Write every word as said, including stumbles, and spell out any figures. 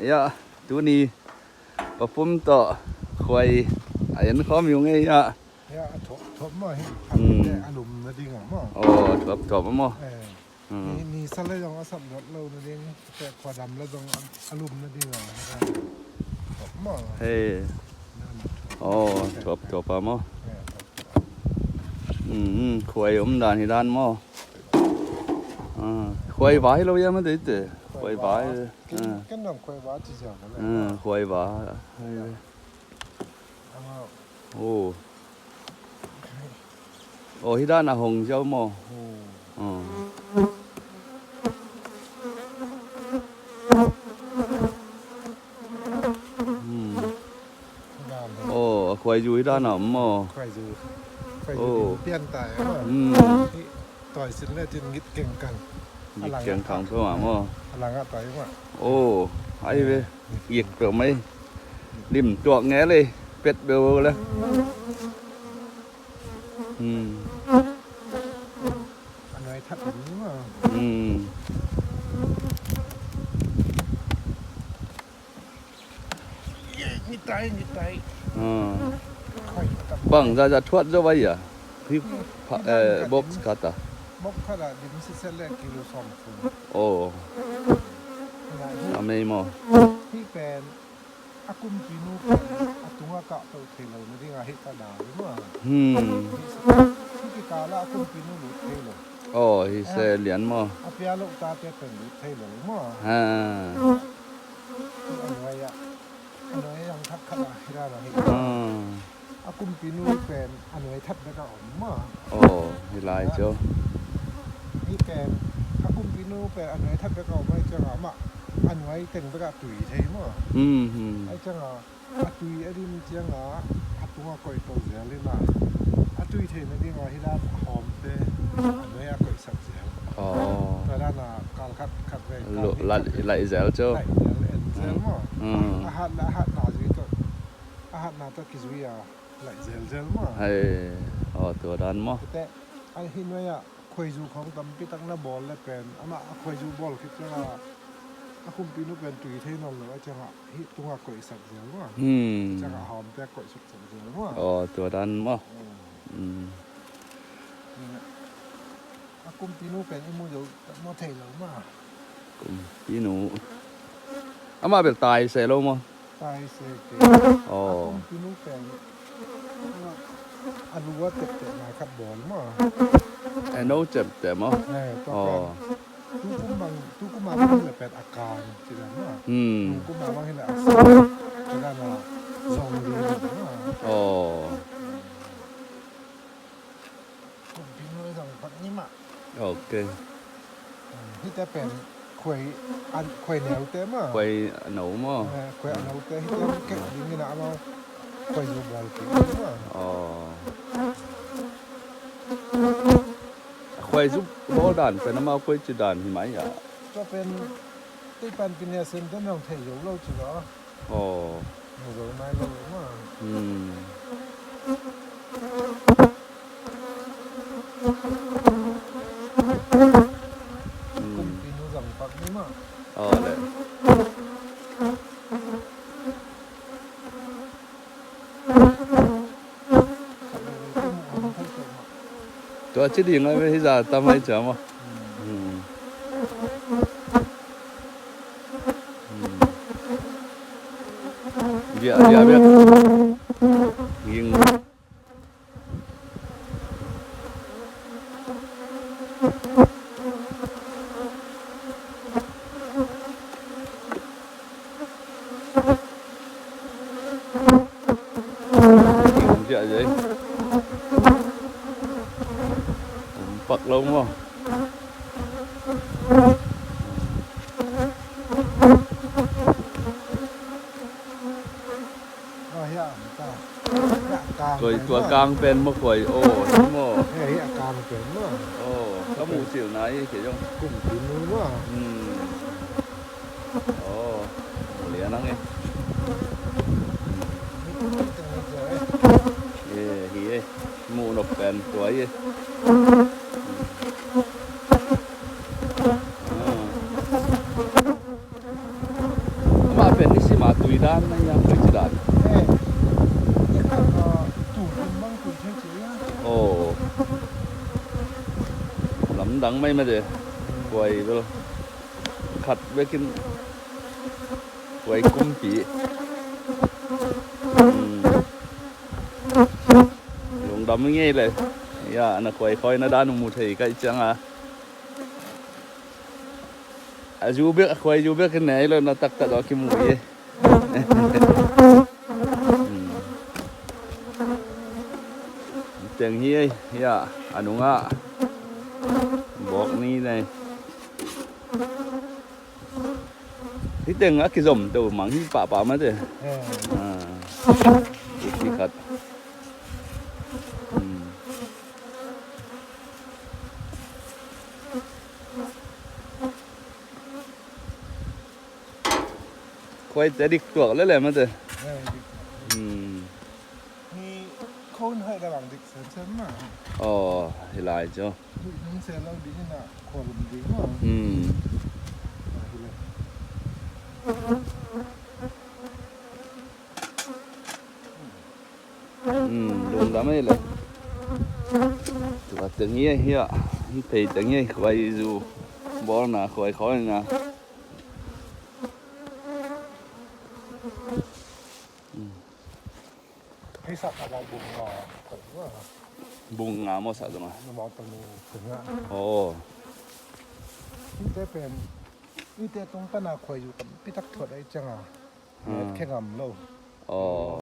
Ya, tuni papum tawh khuai a en khawm hi ung ei ya. Ya, a thuap thuap maw hi. Hmm. A lum nading ah maw. Oh, thuap thuap maw. Eh. Hmm. Ni, ni sa le zong a sap luat lo nading. Te khua dam le zong a, a lum nading ah. Thuap maw. Hey. Oh, thuap thuap a maw. Eh, thuap thuap. Hmm, hmm, khuai om dan hi dan maw. Ah, khuai vai lo ya ma dei te. Khuai vai. Ken, ah, ken nam khuai va ci ziau na le. Ah, khuai va. Ama. Oh. Oh, hi dan a hong ziau maw. Oh. Ah. Hmm. Hi dan. Oh, a khuai zu hi dan a om maw. Khuai zu. Khuai zu. Oh. Pian tai ama. Hmm. Hi. Tawi sin le cin ngit keng kang. Ngit keng kang peuh mah maw. A langah tawi mah. Oh, ai ve. Ngit peuh mai. Lim tuak nge le. Pet beuh le. Hmm. A nuai that in ni maw. Hmm. Nitai, nitai. Ah. Bang za za thuat zo vai ya. Hi pha, eh, box khat a. Box khat a dim sitset le kilo sawm fun. Oh. Amei maw. Hi pen a kumpinu pen a tunga kah to thei lo na ding a hi ta da maw. Hmm. Hi kikal a kumpinu lut thei lo. Oh, hi se lian maw. A pia lo ta te pen lut thei lo maw. Ha. A nuai ah, a nuai ah zong thak khat ah hi dan a hi. Ah. A kumpinu pen a nuai that bek a om maw. Oh, hi lai cio. Hi pen a kumpinu pen a nuai that bek a om ahih ciangin amah a nuai teng bek a tui thei maw. Hmm, hmm. Ahih ciangin a tui a dim ciangin a tungah koih to zel hi lai. A tui theihna dingin hi dan a hawmte a nuai a koihsak zel. Oh. Tua dan a kal khat khat vei kal nih khat vei laih zel cio. Laih zel, en zel maw. Hmm. A hat le a hatna zui tawh, a hatna tawh kizui a laih zel zel maw. Ai, oh, tua dan maw. Tete, a hi nuai ah khuaizu khawng tampi tak na bawl le pen amah a khuaizu bawl khit ciangin a kumpinu pen tui thei nawn lo a ciangin hih tungah koihsak zel maw. Hmm. Ciangin a hawmte koihsak sak zel maw. Oh, tua dan maw. Hmm. Hmm. A kumpinu pen i mu zo tak maw thei lo maw. Kumpinu. Amah bel tai se lo maw. Tai se ke. Oh. A kumpinu pen a lu a teptep nai khat bawl maw. A no teptep maw. Eh, tua pen. Oh. Tukum bang, tukum a bang le pen a kang ci dan maw. Hmm. Tukum a bang hi le a sa ci dan a zong li maw. Oh. Kumpinu zong pak ni mah. Ok. Hihte pen khuai, khuai neute maw. Khuai a no maw. Eh, khuai a note hihte kek ding in a amau khuaizu bawl kik ding maw. Oh. Khuaizu bawl dan pen amau koi ci dan hi mai a. Tua pen tei pan pine sen ten zong thei zo lo ci lo. Oh. Mu zo nai lo maw. Hmm. Hmm. Kumpinu zong pak ni maw. Oh, le. Tua ci ding a ve hi za tam hai cia maw. Hmm. Hmm. Bia, bia, bia. Ging. Ziahziah hi. Om pak lo maw. Koi tua kang pen maw koi. Oh, hi maw. Hei, hi a kang pen maw. Oh, ka muh cil nai hi kei zong. Kumpinu maw. Hmm. Oh, lian ang e. Eh, hi e. Muh nop pen tua hi e. Ah. Amah Pi dan mai yang koi ci dan. Eh. Tua kum bang kum thei ci ya. Oh. Lamdang mai mate. Khuai bel khat bekin khuai kumpi. Hmm. Lungdam ngei le. Ya, na khuai khuai na dan mu thei kai ciang a. A zu bek, a khuai zu bek in nei lo na taktak a kimu ye. Hmm. Teng hi ei, ya, a nungah bawk ni nei. Hi teng a kizom teu mang hi pahpah mate. Eh. Ah. Hi khat. Hmm. Khuai te dik tuak lele mate. Eh, dik. Hmm. Ni khon hai da lang dik sem sem ma. Oh, hi lai cho. Ni nung se lo di ni na khon di ma. Hmm. Ah, hi lai. Hmm, lungdam ei le. Tua teng hi ei, hi a. Hong thei teng hi ei, khuai zu bawlna, khuai khawlna. Hmm. Hei sak a bung nga, bung nga maw sak zong a. Aw. Hite pen, hite tung pana khuai zu tampi tak thuat ahih ciang a. Ah. Khe ngam lo. Aw.